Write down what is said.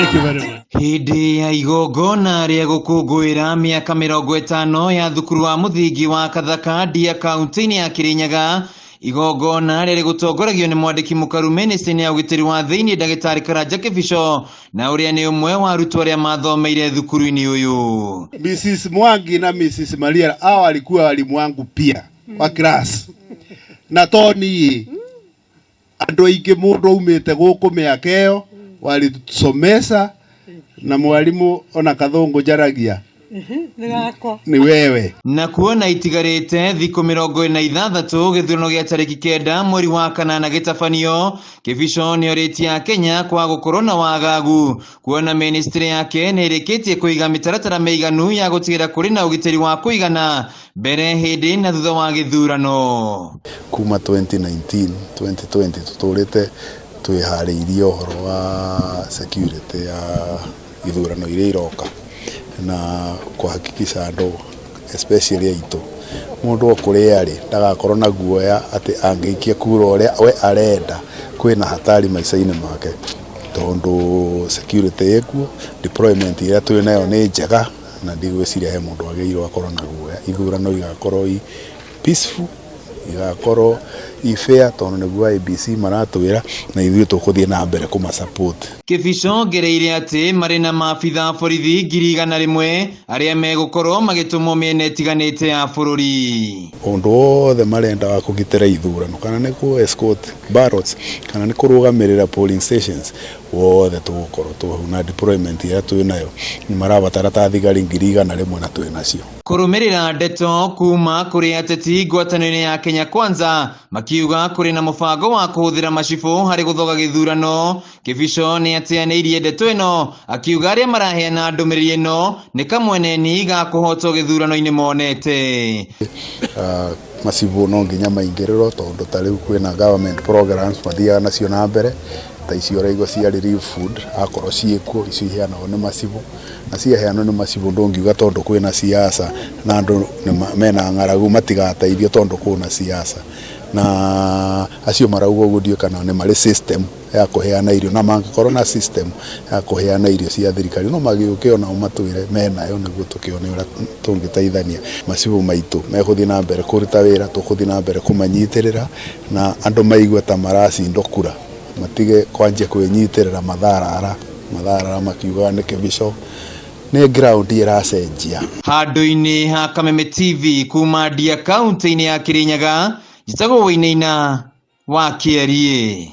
Thank you very much. Hĩndĩ ya igongona rĩa gũkũngũĩra mĩaka 50 ya thukuru wa mũthingi wa Kathaka Ndia kaunti-inĩ ya Kirinyaga, igongona rĩarĩ gũtongoragio nĩ mwandĩki mũkaru mĩnĩstrĩ-inĩ ya ũgitĩri wa thĩinĩ ndagĩtarĩ Karanja Kĩbico, na ũrĩa nĩ ũmwe wa arutwo arĩa mathomeire thukuru-inĩ ũyũ. Mrs. Mwangi na Mrs. Maria hao walikuwa walimu wangu pia wa class na to niĩ andũ aingĩ mũndũ aumĩte gũkũ mĩaka ĩyo walitusomesha na mwalimu ona kathũngũ njaragia ni wewe. Na kuona itigarĩte thikũ 46 gĩthurano gĩa tarĩki 9 mweri wa kanana gĩtabanio, Kĩbico nĩorĩtie Akenya kwaga gũkorwo na wagagu kuona mĩnĩstrĩ yake nĩ ĩrĩkĩtie kũiga mĩtaratara mĩiganu ya gũtigĩrĩra kũrĩ na ũgitĩri wa kũigana mbere, hĩndĩ na thutha wa gĩthurano. Kuma 2019 2020 tũtũrĩte twĩharĩirie ũhoro wa security ya ithurano iria iroka na kũhakikisha andũ especially aitũ mũndũ o kũrĩa arĩ ndagakorwo na guoya atĩ angĩikia kura ũrĩa we arenda kwĩna hatari maica-inĩ make tondũ security ĩkuo, deployment ĩrĩa twĩ nayo nĩ njega na ndigwĩciria he mũndũ wagĩrĩirwo akorwo na guoya. Ithurano igakorwo i peaceful, igakorwo i fair tondũ nĩguo IEBC maratwĩra na ithuĩ tũkũthiĩ na mbere kũma support. Kĩbico ongereire atĩ marĩ na maabitha a borithi 100,000 arĩa megũkorwo magĩtũmwo mĩena ĩtiganĩte ya bũrũri. Ũndũ wothe marenda wa kũgitĩra ithurano kana nĩ kũ escort ballots kana nĩ kũrũgamĩrĩra polling stations wothe tũgũkorwo twĩ na deployment ĩrĩa twĩ nayo nĩ marabatara ta thigari 100,000 na twĩ nacio. Kũrũmĩrĩra ndeto kuma kũrĩ ateti ngwatanĩro ya Kenya Kwanza makiuga kũrĩ na mũbango wa kũhũthĩra macibũ harĩ gũthoga gĩthurano, Kĩbico nĩ ateanĩirie ndeto ĩno akiuga arĩa maraheana ndũmĩrĩri ĩno nĩ kamweneni ga kũhotwo gĩthurano-inĩ monete. Macibũ no nginya maingĩrĩrwo tondũ ta rĩu kwĩna government programs mathiaga nacio na mbere ta icio ũraigua cia relief food akorwo ciĩkuo icio iheanagwo nĩ macibũ na ciaheanwo nĩ macibũ ndũngiuga tondũ kwĩna siasa na andũ mena ng'aragu matigateithio tondũ kwĩna siasa na acio marauga ũguo ndiũĩ kana nĩ marĩ system ya kũheana irio na mangĩkorwo na system ya kũheana irio cia thirikari no magĩũke onao matwĩre menayo nĩguo tũkĩone ũrĩa tũngĩteithania. Macibũ maitũ megũthiĩ na mbere kũruta wĩra, tũgũthiĩ na mbere kũmanyitĩrĩra na andũ maigue ta maracindwo kura matige kwanjia kwĩnyitĩrĩra matharara matharara makiugaga nĩ Kĩbico nĩ ground ĩracenjia. Handũ-inĩ ha Kameme TV kuma Ndia kaunti-inĩ ya Kirinyaga, njĩtagwo Wainaina wa Kĩeriĩ.